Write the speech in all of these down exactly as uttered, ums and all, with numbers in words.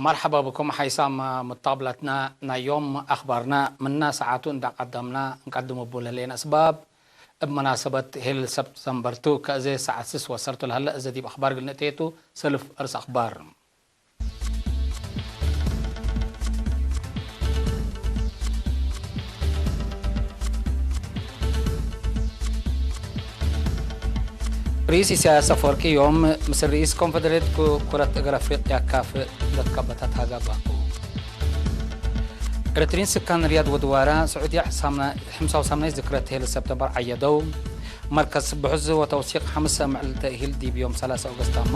መርሐባ ብኩም ሓይሳም ሙጣብላትና። ናይ ዮም አኽባርና ምነ ሰዓቱ እንዳ ቀደምና እንቀድም እቡ ለህሌነ እስባብ፣ እብ መናሰበት ሄል ሰብት ሰንበርቱ ከእዜ ሰዓት ስስ ወሰርቱ ለሀለ፣ እዘ ዲብ አኽባር እግል ንእቴቱ ሰልፍ እርስ አኽባር። ርኢስ ኢሳያስ አፈወርቂ ዮም ምስል ርኢስ ኮንፈደሬት ኩ-፣ ኩረት እግር አፍሪቅያ ካፍ ለትከበተ ተሀጋባኩ። ኤረትሪን ስካን ርያድ ወድዋራ ስዑድያ ሕምሳ ወሳምናይ ዝክረት ሄል ሰብተምበር ዐየደው። መርከዝ ብሑዝ ወተውሲቅ ሐምሰ ምዕል ተእሂል ዲብ ዮም ሰላሳ ኦገስታማ።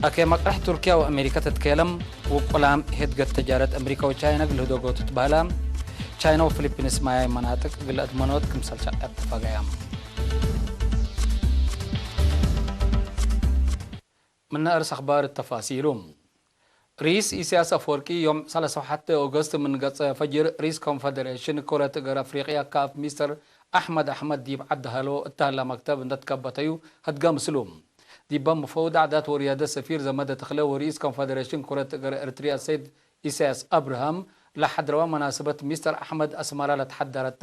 አኬ መቅረሕ ቱርክያ ወአሜሪካ ትትኬለም። ውቁላም ህድገት ተጃረት አሜሪካ ወቻይና እግል ህደጎቱ ትበህላ። ቻይና ወፊሊፒንስ ማያይ መናጥቅ እግል አድመኖት ክምሰል ሸቀት ተፋገያም። ምነ አርስ አኽባር ተፋሲሉ። ርኢስ ኢሳያስ አፈወርቂ ዮም ሰላሳ ወሐተ ኦገስት ምን ገጸ ፈጅር ርኢስ ኮንፈደሬሽን ኩረት እግር አፍሪቅያ ካፍ ሚስተር አሕመድ አሕመድ ዲብ ዐዲ ሀሎ እተ ሀላ መክተብ እንደ ትከበተዩ ህድገ ምስሉ። ዲበ መፈውድ ዓዳት ወርያደት ሰፊር ዘመደ ተክለ ወርኢስ ኮንፈደሬሽን ኩረት እግር ኤረትርያ ሰይድ ኢሳያስ አብርሃም ለሐድረወ መናሰበት ሚስተር አሕመድ አስመራ ለተሐደረተ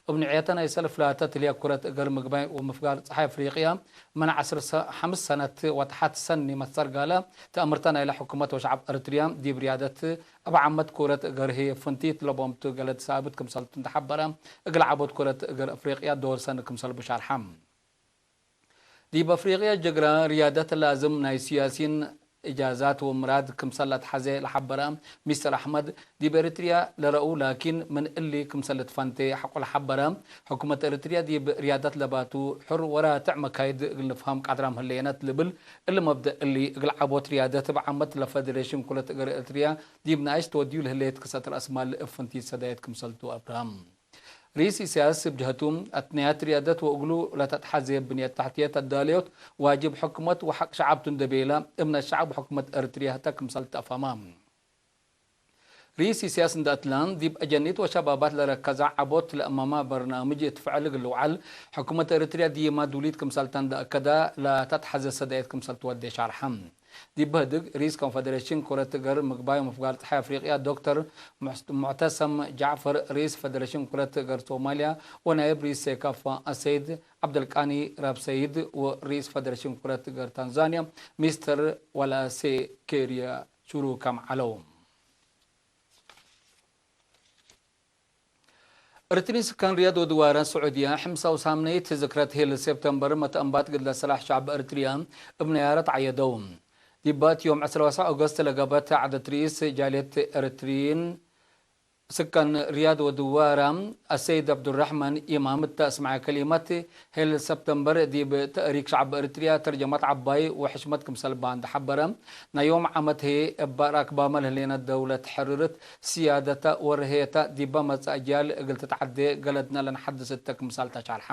እብ ንዕየተ ናይ ሰልፍ ላተ ትልየ ኩረት እግር ምግባይ ወምፍጋር ጸሓይ አፍሪቅያ ምን ዐስር ሐምስ ሰነት ወተሐት ሰኒ መትሰርጋለ ተአምርተ ናይለ ሕኩመት ወሸዐብ ኤረትርያ ዲብ ርያደት እብ ዓመት ኩረት እግር ህይ ፍንቲት ለቦምቱ ገለድ ሳብት ክምሰልቱ እንደ ሐበረ፣ እግል ዐቦት ኩረት እግር አፍሪቅያ ዶር ሰኒ ክምሰልቡ ሻርሐ። ዲብ አፍሪቅያ ጅግረ ርያደት ላዝም ናይ ስያሲን እጃዛት ወምራድ ክምሰል ለትሐዜ ለሐበረ ሚስተር አሕመድ፣ ዲብ ኤረትርያ ለረኡ ላኪን ምን እሊ ክምሰል ልትፈንቴ ሐቆ ለሐበረ፣ ሕኩመት ኤረትርያ ዲብ ርያደት ለባቱ ሕር ወራትዕ መካይድ እግል ንፍሀም ቃድራም ህሌነት ልብል፣ እሊ መብደእ እሊ እግል ዐቦት ርያደት እብ ዓመት ለፈደሬሽን ኩረት እግር ኤረትርያ ዲብ ነኣይሽ ትወድዩ ለህሌት ክሰት ረአስማል እብ ፍንቲት ሰዳየት ክምሰልቱ አብርሃም። ርኢስ ኢሳያስ እብ ጀሀቱ፣ አትንያት ርያደት ወእግሉ ለተትሐዜ ብንየት ተሕትየት አዳለዮት ዋጅብ ሕኩመት ወሐቅ ሸዐብቱ እንደ ቤለ፣ እምነት ሸዐብ ወሕኩመት ኤረትርያ ህተ ክምሰል ተአፋማ። ርኢስ ኢሳያስ እንደ አትላን፣ ዲብ አጀኒት ወሸባባት ለረከዘ ዐቦት ለአማማ በርናምጅ እት ፍዕል እግል ልውዓል፣ ሕኩመት ኤረትርያ ዲማ ዱሊት ክምሰልተ እንደ አከደ፣ ለተትሐዜ ሰዳየት ክምሰል ትወዴ ሻርሐ። ዲብ ህድግ፣ ርኢስ ኮንፈደሬሽን ኩረት እግር ምግባይ ወምፍጋር ጸሓይ አፍሪቅያ ዶክተር ሙዕስ-፣ ሙዕተሰም ጃዕፈር፣ ርኢስ ፈደሬሽን ኩረት እግር ሶማልያ ወናይብ ርኢስ ሴካፋ አሰይድ ዐብደልቃኒ ራብሰይድ ወርኢስ ፈደሬሽን ኩረት እግር ታንዛንያ ሚስተር ወላሴ ኬሪያ ሹሩካም ዐለው። እርትሪን ስካን ርያድ ወድዋረ ስዑድያ፣ ሕምሳ ወሳምነይት ዝክረት ሄል ሴፕተምበር መትአንባት ግድለ ሰላሕ ሸዕብ እርትርያ እብ ነያረት ዐየደው። ዲባት ዮም ዕስራ ወሰዕ ኦገስት ለገብአት ዐደት ርኢስ ጃልየት እርትሪን ስካን ርያድ ወድዋረ አሰይድ ዐብዱረሕማን ኢማም እተ አስመዐ ከሊመት፣ ሄል ሰብተምበር ዲብ ተእሪክ ሸዕብ እርትርያ ተርጀመት ዐባይ ወሕሽመት ክምሰል በ እንደ ሐበረ፣ ናይ ዮም ዓመት ህዬ እበ ራክባመ ለህሌነ ደውለት ሕርርት፣ ስያደተ ወርህየተ ዲበ መጽእ አጅያል እግል ትትዐዴ ገለድነ ለንሐድስ እተ ክምሰል ተሻርሐ።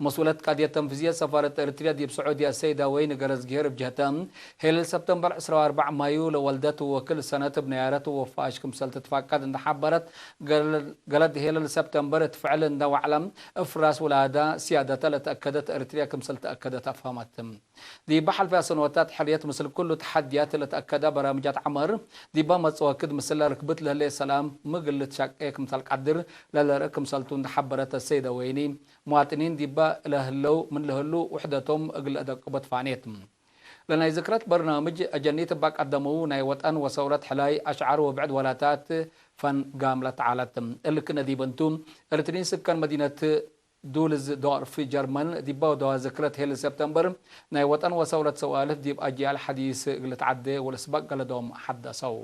መስኡለት ቃድየት ተንፊዝየት ሰፋረት ኤረትርያ ዲብ ስዑድየ አሰይዳ ወይኒ ገረዝግሄር እብ ጀህተ፣ ሄለል ሰብተምበር ዕስራ ወአርበዕ ማዩ ለወልደት ወክል ሰነት እብ ነያረት ወፋሽ ክምሰል ትትፋቀድ እንደ ሐበረት፣ ገለድ ሄለል ሰብተምበር እት ፍዕል እንደ ወዕለ፣ እብ ፍራስ ውላዳ ስያደተ ለተአከደት ኤረትርያ ክምሰል ተአከደት አፍሀመት። ዲበ ሐልፈያ ሰንወታት ሕርየት ምስል ኩሉ ተሐድያት ለተአከደ በራምጃት ዐመር፣ ዲበ መጽእ ወክድ ምስለ ርክብት ለህሌት ሰላም ምግል ልትሸቄ ክምሰል ቀድር ለለርእ ክምሰልቱ እንደ ሐበረት አሰይደ ወይኒ፣ ሙዋጥኒን ዲበ ለህለው ምን ለህሉ ውሕደቶም እግል ለአደቅቦ ትፋኔት። ለናይ ዝክረት በርናምጅ አጀኒት እበ ቀደመው ናይ ወጠን ወሰውረት ሕላይ አሽዓር ወብዕድ ወላታት ፈን ጋምለት ዐለት። እሊ ክነ ዲብ እንቱ፣ ኤረትሪን ስከን መዲነት ዱልዝዶርፍ ጀርመን ዲበ ወደዋ ዝክረት ሄል ሰብተምበር ናይ ወጠን ወሰውረት ሰዋልፍ ዲብ አጅያል ሐዲስ እግል ልትዐዴ ወለስበቅ ገለዶም ሐደሰው።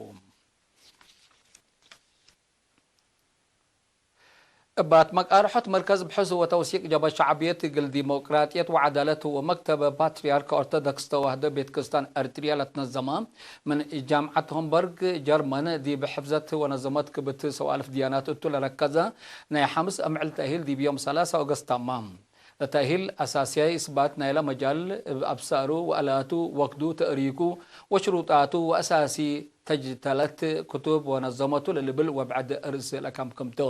እባት መቃርሖት መርከዝ ብሑስ ወተውሲቅ ጀብሀት ሸዕብየት እግል ዲሞቅራጥየት ወዐዳለት ወመክተበ ፓትርያርክ ኦርቶዶክስ ተዋህዶ ቤት ክርስታን ኤርትርያ ለትነዘመ ምን ጃምዐት ሆምበርግ ጀርመን ዲብ ሕፍዘት ወነዘመት ክብት ሰዋልፍ ድያናት እቱ ለረከዘ ናይ ሐምስ አምዕል ተእሂል ዲብ ዮም ሰላሳ ኦገስት ተማም። ለተእሂል አሳስያይ እስባት ናይለ መጃል እብ አብሳሩ ወአላቱ ወክዱ ተእሪኩ ወሽሩጣቱ ወአሳሲ ተጅተለት ክቱብ ወነዘመቱ ለልብል ወብዕድ ርእስ ለከምክምቱ።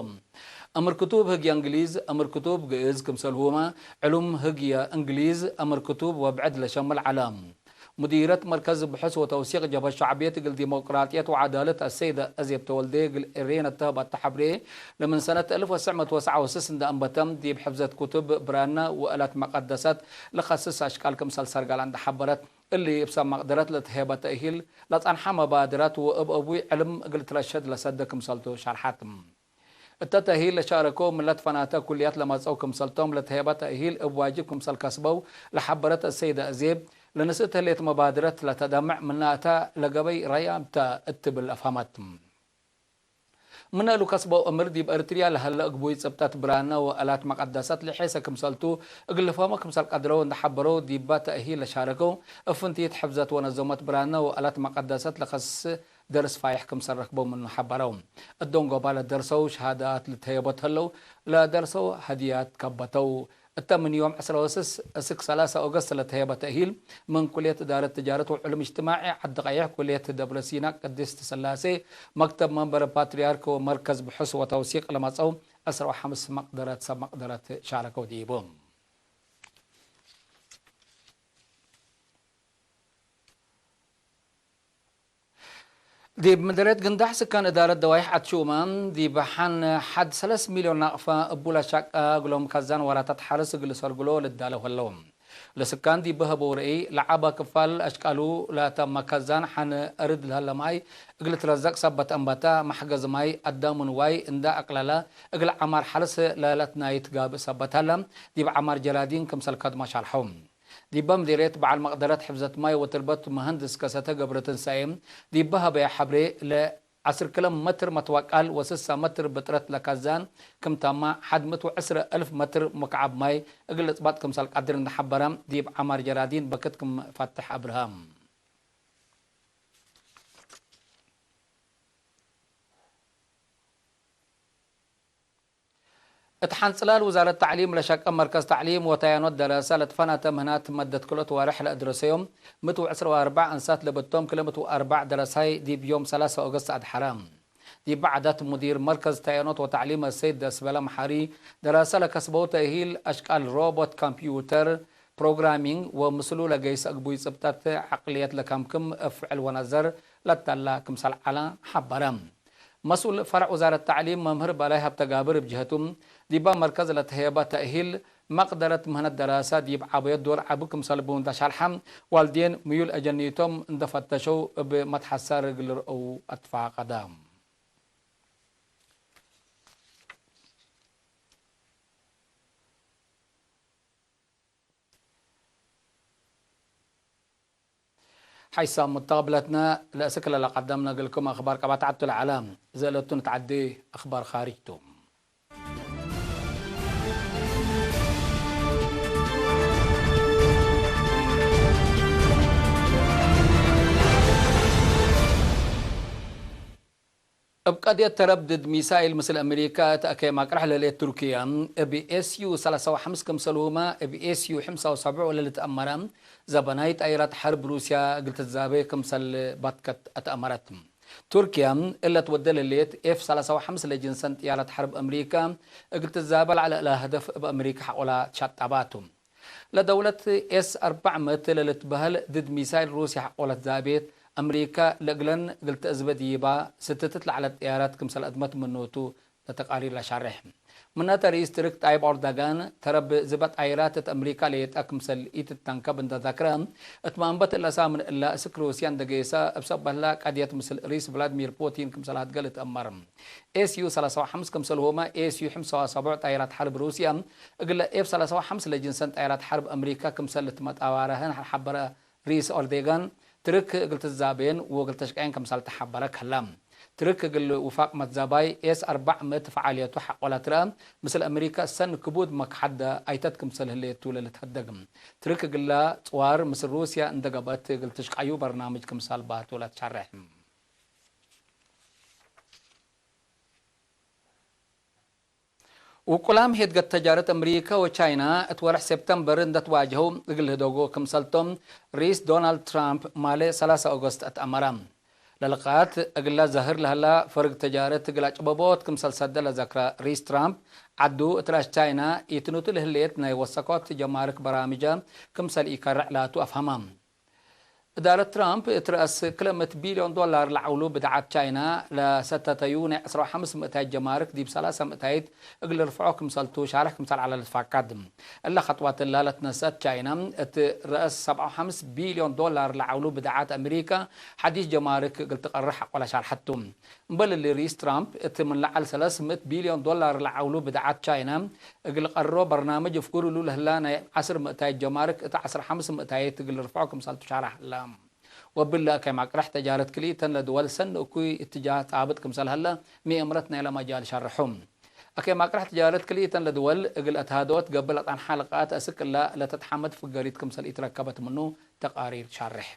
አምር ክቱብ ህግየ እንግሊዝ፣ አምር ክቱብ ግእዝ ክምሰልሁመ ዕሉም ህግየ እንግሊዝ አምር ክቱብ ወብዕድ ለሸምል ዐለ። ሙዲረት መርከዝ ብሑስ ወተውሲቅ ጀብሀት ሸዕብየት እግል ዲሞቅራጥየት ወዐዳለት አሰይደ አዜብ ተወልዴ እግል ኤሬ ነተህባተ ሐብሬ፣ ለምን ሰነት አልፍ ወትሰዕ መእት ወትስዓ ወስስ እንደ አንበተም ዲብ ሕፍዘት ኩቱብ፣ ብራነ ወእላት መቀደሰት ለከስስ አሽቃል ክምሰል ሰርጋላ እንደ ሐበረት፣ እሊ እብ ሰብ መቅደረት ለተሄበ ተእሂል ለጸንሐ መባድረት ወእብ አቡይ ዕልም እግል ትረሸድ ለሰደ ክምሰልቱ ሸርሐት። እተ ተእሂል ለሻረከው ምን ለትፈናተ ኩልያት ለመጽአው ክምሰልቶም ለተሄበ ተእሂል እብ ዋጅብ ክምሰል ከስበው ለሐበረት አሰይደ አዜብ፣ ለንስእት ህሌት መባድረት ለተደምዕ ምናተ ለገበይ ረያም ተ እት ትብል አፍሀመት። ምን እሉ ከስበው እምር ዲብ ኤርትርያ ለሀለ እግቡይ ጽብጠት ብራነ ወእላት መቀደሰት ለሔሰ ክምሰልቱ እግል ልፍሀሞ ክምሰል ቀድረው እንደ ሐበረው፣ ዲበ ተእሂል ለሻረከው እብ ፍንቲት ሕፍዘት ወነዘመት ብራነ ወእላት መቀደሰት ለከስስ ደርስ ፋይሕ ክምሰል ረክበው ምኑ ሐበረው። እት ደንጎባ ለደርሰው ሸሃዳት ልትሀየቦት ህለው፣ ለደርሰው ሀድያት ከበተው። እተ ምን ዮም ዕስራ ወስስ እስክ ሰላሳ ኦገስት ለተሀየበ ተእሂል፣ ምን ኩልየት እዳረት ትጃረት ወዕሉም እጅትማዒ ዐዲ ቀይሕ፣ ኩልየት ደብረሲና ቅድስት ስላሴ፣ መክተብ መንበር ፓትርያርክ ወመርከዝ ብሑስ ወተውሲቅ ለመጸው ዕስራ ወሐምስ መቅደረት ሰብ መቅደረት ሻረከው ዲቡ። ዲብ ምድርየት ግንዳሕ ስካን እዳረት ደዋይሕ ዐድ ሹመ፣ ዲብ ሐን ሐድ ሰለስ ሚልዮን ናቅፋ እቡ ለሻቀ እግሎም ካዛን ወራታት ሐርስ እግል ሰርግሎ ልዳለው ህለው። ለስካን ዲብ ሀበው ረአይ፣ ለዐበ ክፋል አሽቃሉ ላተ መካዛን ሐን አርድ ለህለ ማይ እግል ትረዘቅ ሰበት አንበተ፣ መሕገዝ ማይ አዳሙ ንዋይ እንደ አቅለለ እግል ዐማር ሐርስ ለለትናይት ጋብእ ሰበት ሀለ፣ ዲብ ዐማር ጀራዲን ክምሰል ከድመ ሻርሐው። ዲበ ምዲርየት በዐል መቅደረት ሕፍዘት ማይ ወትርበት መሀንድስ ከሰተ ገብረትንሳኤ ዲበ ሀበየ ሐብሬ፣ ለዐስር ኪሎ ሜትር መትወቃል ወስሳ ሜትር ብጥረት ለካዛን ክም ታማ፣ ሐድ ምእት ወዕስረ እልፍ ሜትር ሙክዓብ ማይ እግል ልጽባጥ ክምሰል ቀድር እንደ ሐበረ፣ ዲብ ዐማር ጀራዲን በክት ክም ፈትሕ አብርሀ። እት ሐንጽላል ውዛረት ተዕሊም ለሸቀ መርከዝ ተዕሊም ወታያኖት ደረሰ ለትፈናተ ምህናት መደት ክልኦት ዋርሕ ለአድረሰዮም ምእት ወዕስራ ወአርበዕ አንሳት ለበቶም ክለ ምእት ወአርበዕ ደረሳይ ዲብ ዮም ሰላሳ ኦገስት አድሐረ። ዲብ ዐዳት ሙዲር መርከዝ ታያኖት ወተዕሊም አሰይድ ደስበለ መሓሪ፣ ደረሰ ለከስበው ተእሂል አሽቃል ሮቦት፣ ኮምፕዩተር ፕሮግራሚንግ ወምስሉ ለገይስ አግቡይ ጽብጠት ዐቅልየት ለከምክም እብ ፍዕል ወነዘር ለተላ ክምሰል ዐለ ሐበረ። መስኡል ፈርዕ ውዛረት ተዕሊም መምህር በላይ ሀብተጋብር እብ ጀህቱ፣ ዲበ መርከዝ ለተህየበ ተእሂል መቅደረት ምህነት ደራሰ ዲብ ዐበዮት ዶር ዐቢ ክምሰል ቡ እንደ ሸርሐ፣ ዋልዴን ምዩል አጀኒቶም እንደ ፈተሸው እብ መትሐሰር እግል ልርአው አትፋቀደ። ሐይሳም ሙተቅብለትነ ለእስክ ለለቀደምነ እግልኩም አክባር ቀባትዐቱ ለዐለ፣ ዘእለቱ ንትዐዴ አክባር ካርጅ ቱ። እብ ቀድየት ተረብ ድድ ሚሳይል ምስል አሜሪካ እት አከይ ማቅረሕ ለህሌት ቱርክየ፣ እብ ኤስ ዩ ሰላሳ ወሐምስ ክምሰልሁመ እብ ኤስ ዩ ሐምሳ ወሰብዑ ለልትአመረ ዘበናይ ጣይራት ሐርብ ሩስያ እግል ትትዛቤ ክምሰል ባትከት አትአመረት። ቱርክየ እለ ትወዴ ለህሌት ኤፍ ሰላሳ ወሐምስ ለጅንሰን ጥያራት ሐርብ አሜሪካ እግል ትትዛቤ ለዐለ እለ ህደፍ እብ አሜሪካ ሐቆላ ትሻጣባ ቱ። ለደውለት ኤስ አርበዕ ምእት ለልትበህል ድድ ሚሳይል ሩስያ ሐቆ ለትዛቤት፣ አምሪከ ለእግለን እግል ተአዝበ ዲባ ስትትት ለዐለት ጠያራት ክምሰል አድመት ምኑ ቱ ለተቃሪር ለሻሬሕ። ምነ ተ ርኢስ ትርክ ጣይብ ኦርዳጋን፣ ተረብ ዝበ ጣይራት እት አምሪከ ሌጠ ክምሰል ኢትተንከብ እንደ ዘክረ፣ እት መንበት እለ ሳምን እለ እስክ ሩስያ እንደ ጌሰ፣ እብ ሰበትለ ቀድየት ምስል ርኢስ ቭላድሚር ፑቲን ክምሰል ሀድገ ልትአመር። ኤስ ዩ ሰላሳ ወሐምስ ክምሰልሁመ ኤስ ዩ ሐምሳ ወሰቡዕ ጣይራት ሐርብ ሩስያ፣ እግለ ኤፍ ሰላሳ ወሐምስ ለጅንሰን ጣይራት ሐርብ አምሪከ ክምሰል ልትመጣዋረሀን ሐበረ ርኢስ ኦርዴጋን፣ ትርክ እግል ትዛቤን ወእግል ተሽቀየን ክምሰል ተሐበረ ከለ። ትርክ እግል ውፋቅ መትዛባይ ኤስ አርበዕ ምእት ፈዓልየቱ ሐቆ ለትረአ፣ ምስል አምሪከ እሰኒ ክቡድ መክሐደ አይተት ክምሰል ህሌቱ ለልትሀደግ። ትርክ እግለ ጽዋር ምስል ሩስያ እንደ ገብአት እግል ትሽቀዩ በርናምጅ ክምሰል ባቱ ለትሸሬሕ። ውቁላም ሄድገት ተጃረት አምሪከ ወቻይና እት ወርሕ ሴፕተምበር እንደ ትዋጀሀው እግል ህደጎ ክምሰልቶም ርኢስ ዶናልድ ትራምፕ ማሌ ሰላሳ ኦገስት አትአመረ። ለልቃት እግለ ዘህር ለህላ ፈርግ ተጃረት እግል አጭበቦት ክምሰል ሰደ ለዘክረ ርኢስ ትራምፕ፣ ዐዱ እት ራሽ ቻይና ኢትኑቱ ለህሌት ናይ ወሰኮት ጀማርክ በራምጀ ክምሰል ኢከርዕ ላቱ አፍሀመ። እዳረት ትራምፕ እት ረአስ ክለ ምእት ቢልዮን ዶላር ለዐውሉ ብድዓት ቻይና ለሰተተዩ ናይ ዕስራ ወሐምስ ምእታይት ጀማርክ ዲብ ሰላሳ ምእታይት እግል ልርፍዖ ክምሰልቱ ሻርሕ ክምሰል ዐለ ልትፋቀድ። እለ ከጥወት እላ ለትነሰአት ቻይና እት ረአስ ሰብዓ ወሐምስ ቢልዮን ዶላር ለዐውሉ ብድዓት አሜሪካ ሐዲስ ጀማርክ እግል ትቀርሕ አቅበላ ሻርሐቱ። እምበል እሊ ርኢስ ትራምፕ እት ምን ለዐል ሰለስ ምእት ቢልዮን ዶላር ለዐውሉ ብድዓት ቻይና እግል ቀርሮ በርናምጅ እፍጉር እሉ ለህላ ናይ ዐስር ምእታይት ጀማርክ እት ዐስር ሐምስ ምእታይት እግል ልርፍዖ ክምሰልቱ ሻርሕ ህለ። ወብለ አከይ ማቅርሕ ተጃረት ክልኢተን ለድወል ሰኒ እኩይ እትጃህ ጻብጥ ክምሰል ሀለ ምእምረት ናይለ መጃል ሸርሑ። አከይ ማቅርሕ ተጃረት ክልኢተን ለድወል እግል አትሃደወት ገብእ ለጠንሐ ልቃት አስክ እላ ለተትሐመድ ፍገሪት ክምሰል ኢትረከበት ምኑ ተቃሪር ሻርሕ።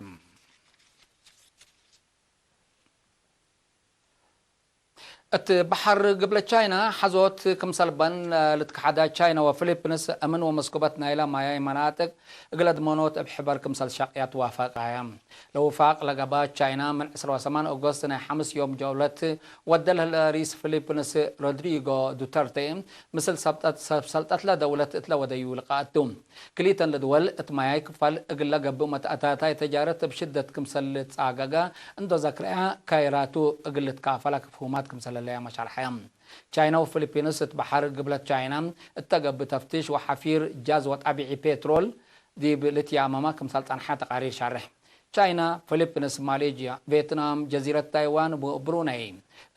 እት በሐር ግብለ ቻይና ሐዞት ክምሰል በን ልትከሐዳ ቻይና ወፊሊፒንስ አምን ወመስኩበት ናይለ ማያይ መናጥቅ እግለ ድመኖት እብ ሕበር ክምሰል ሸቅያት ዋፈቃየ። ለውፋቅ ለገባ ቻይና ምን ዕስራ ወሰማን ኦጎስት ናይ ሐምስ ዮም ጀውለት ወደ ለህለ ሪስ ፊሊፒንስ ሮድሪጎ ዱተርቴ ምስል ሰብጠት ሰብ ሰልጠት ለደውለት እትለ ወደዩ ልቃአቱ። ክልኢተን ለድወል እት ማያይ ክፋል እግለ ገብእ መትአታታይ ተጃረት እብ ሽደት ክምሰል ልትጻገገ እንዶ ዘክረያ፣ ካይራቱ እግል ልትካፈላ ክፍሁማት ክምሰል ህለያም አሻርሐየ። ቻይና ወፊሊፒንስ እት በሐር ግብለት ቻይና እተ ገብእ ተፍቲሽ ወሐፊር ጃዝ ወጣቢዒ ፔትሮል ዲብ ልትያመማ ክምሰል ጸንሐ ተቃሪር ሻርሕ። ቻይና፣ ፊሊፒንስ፣ ማሌዥያ፣ ቬትናም፣ ጀዚረት ታይዋን ወብሩነይ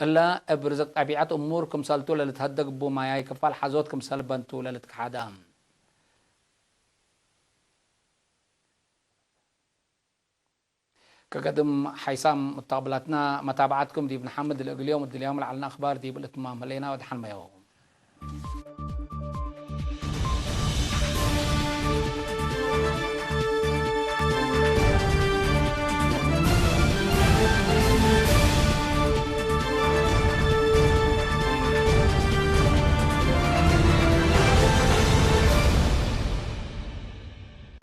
እለ እብ ርዝቅ ጠቢዐት እሙር ክምሰልቱ ለልትሀደግ እቡ ማያይ ክፋል ሐዞት ክምሰል በንቱ ለልትከሐደ። ከገድም ሓይሳም ሙተቅብላትና መታብዓትኩም ዲብ ነሐምድ። ለእግል ዮም እድልያም ለዐልነ አክባር ዲብ ልትማም ህሌና ወደሐን መየው።